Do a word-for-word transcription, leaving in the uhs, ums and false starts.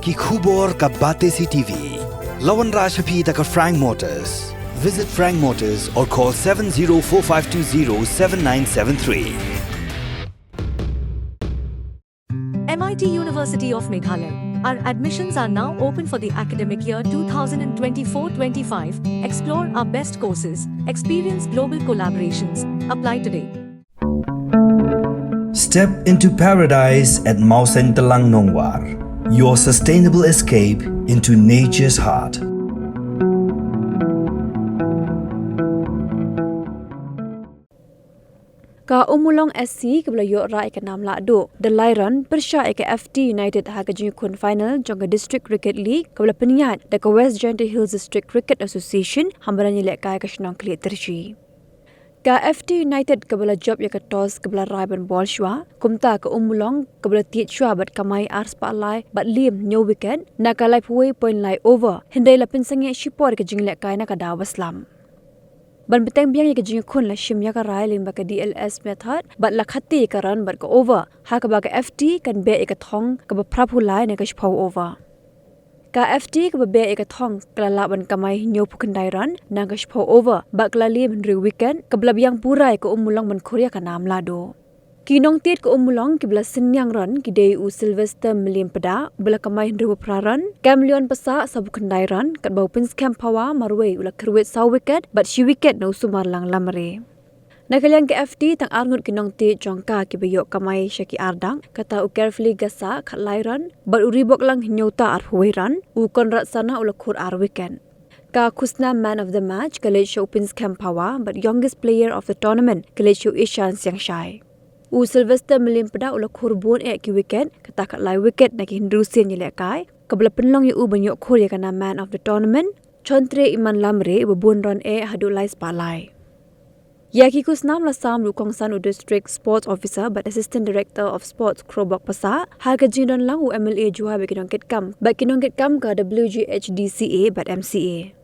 Ki khubor ka Batesi T V. La wanrah sha phi da ka Frank Motors. Visit Frank Motors or call seven zero four five two zero seven nine seven three. M I T University of Meghalaya. Our admissions are now open for the academic year two thousand twenty-four twenty-five. Explore our best courses, experience global collaborations. Apply today. Step into paradise at Mawsyntelang Nongwar, your sustainable escape into nature's heart. Ka Ummulong S C kaba la ïoh rah ïa ka nam lahduh da lai run pyrshah ïa ka F T United ha ka jingïakhun final jong ka District Cricket League kaba la pynïaid da ka West Jaintia Hills District Cricket Association ha madan ïalehkai ka shnong Khliehtishi. Ka F T United kaba la jop ïa ka toss kaba la rai ban bol shuwa, kumta ka Ummulong kaba la tied shuwa bad kamai ar spah lai bad liem hynñiew wicket na ka laiphew wei point lai over, hynrei la pynsangeh shipor ïa ka jingïalehkai na ka daw ba slam. Ban bteng biang ïa ka jingïakhun la shim ïa ka rai lyngba ka D L S method bad la khati ïa ka run bad ka over, ha kaba ka F T kan beh ïa ka thong kaba phraphew lai na ka shiphew over. Ka F T kaba beh ïa ka thong ka la lah ban kamai hynñiewphew khyndai run na ka shiphew over bad ka la liem hynriew wicket kaba la biang pura ïa ka Ummulong ban khur ïa ka nam lahduh. Ki nongtied ka Ummulong kiba la synñiang run ki dei u Sylvester Mylliempdah uba la kamai hynriewphew phra run, Kamleon Passah sawphew khyndai run, katba u Pynskhem Phawa marwei u la kyrwit saw wicket bad shi wicket na u Sumarlang Lamare. Na ka liang ka F T tang arngut ki nongtied jong ka kiba ïoh kamai sha ki ar dak, kata u Carefully Gassah khatlai run bad u Riboklang Hynñiewta arphew wei run, u Conrad Sana u la khur ar wicket. Ka khusnam man of the match ka leit sha u Pynskhem Phawa bad youngest player of the tournament ka leit sha u Ishan Siangshai. U Sylvester Mylliempdah u la khur bun eh ki wicket, kata khatlai wicket na ki hynriew sien ïalehkai, kaba la pynlong ïa u ban ïoh khur ïa ka nam man of the tournament, Chontre Iman Lamre uba bun run eh haduh lai spah lai. Ïa ki khusnam la sam da u kongsan u District Sports Officer bad Assistant Director of Sports Khroboh Passah, ha ka jingdon lang u M L A Jowai bad ki nongkitkam, bad ki nongkitkam ka W J H D C A bad M C A.